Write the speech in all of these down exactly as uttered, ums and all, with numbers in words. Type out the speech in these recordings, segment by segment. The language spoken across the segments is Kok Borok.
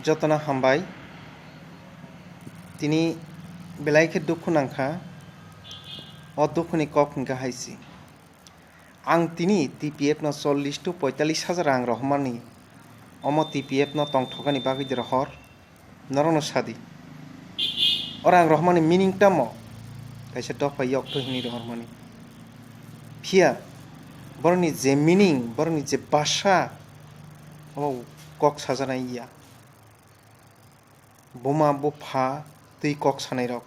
Jotono hambai. Tini belai khe dukhu nangkha. O dukhuni kok hwnkha hai se. Ang tini T P F no chollish to poitallish hajar rang rohormani. Omo T P F no tongthokani bagwi de rohor. Norokno sadi. O rang rohormani meaning tamo? Kaisa dopha yokto hinwi rohormani. Phiya borokni je meaning, borokni je bhasha, omo kok sajaknai ya. Buma bupha twi kok sanairok.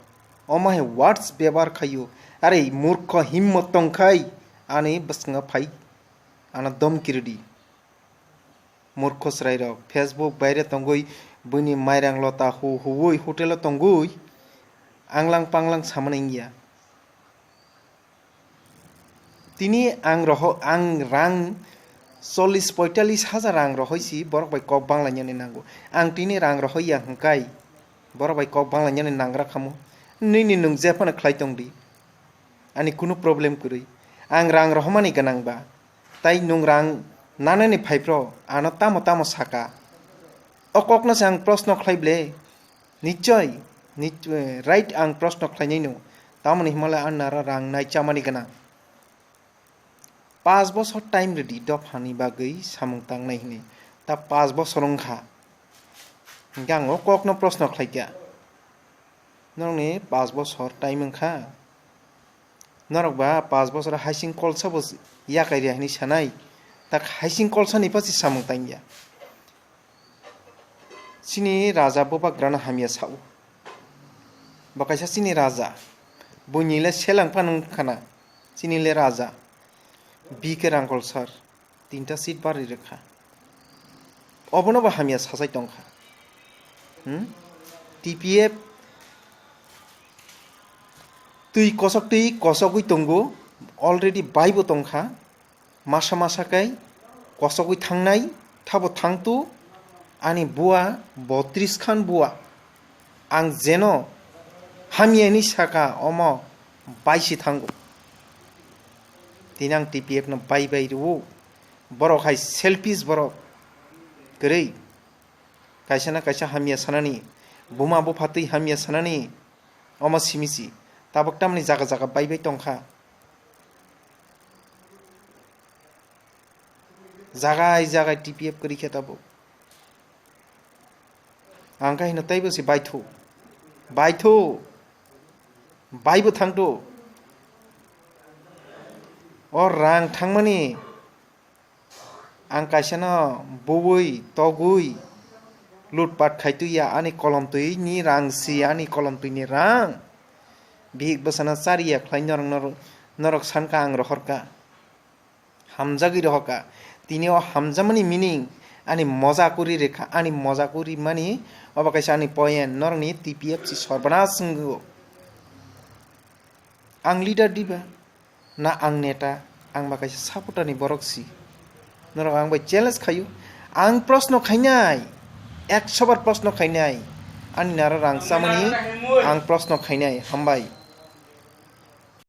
Omo hai words bebohar khaio. Are murkho himmot tongkhai ani bwskango phai ano domki rwdi. Murkho chwrairok Facebook baire tongwi buini mairang lota hu huwi hotelo tongwi anglang panglang samani wngya. Tini ang roho-, ang rang chollish poitallish hajar rang rohoi si borok bai kok banglainani nango. Ang tini rang rohoi ya hwnkhe borok bai kok banglainani nangra khamu. Nini nwng jephano khlai tongdi. Ani kunu problem kwrwi. Ang rang rohormani gwnang ba. Tai nwng rang nanani phaiphro ano tamo tamo saka. O kokno se ang proshno khlai ble. Nichoi, nich-, eh, right ang proshno khlainai no. Tamoni himale ang nara rang nai chamani gwnang. Paanch bosor time rwdi dophani bagwi samung tangnai hinwi. Ta paanch bosor wngkha. Hingke ang o kokno proshno khlaikha. Norokni paanch bosor time wngkha. Norok ba paanch bosor haising kolsa bo yakai rya hinwi sanai. Ta haising kolsani pasi samung tangya. Chini raja bubagrano hamya sao. Bo kaisa chini raja. Buini le selang phano wngkha na. Chini le raja. B K Rangkol sir. Tinta seat barwi rwkha. Obono bo hamya sachai tongkha. Hmm? T P F twi kosok twi kosogwi tongo. Already baibo tongkha. Masa masa khe kosogwi thangnai, thabo thangtu, ani bua botris khan bua. Ang jeno hamya hinwi saka, omo baisi thango. Tini ang T P F no bai bai rwo. Borok hai selfish borok. Kwrwi. Kaisa na kaisa hamya sanani. Buma bupha twi hamya sanani. Omo simi si. Tabuk tamni jaga jaga bai bai tongkha. Jagai jagai T P F kwrwi khe tabuk. Ang khe hino teibo se baithu. Baithu. Baibo thangthu. O rang thangmani ang kaisano buwi, togwi, lutpat khai twi ya ani kolom twi ni rang si ani kolom twi ni rang. Bihik bwsano chari ya khlai norok, norok, norok sankha ang rohorkha. Hamjagwi rohorkha. Tini o hamjamani meaning ani moja kuri rikha, ani moja kuri mani obo kaisa ani point, norokni T P F si sorbanas wngwi. Ang leader diba? Na ang neta? Ang ba kaisa supporter ni borok si. Norok ang bai challenge khaio. Ang proshno khainai. Ekso bar proshno khainai. Ani nara rang chamani ang proshno khainai. Hambai.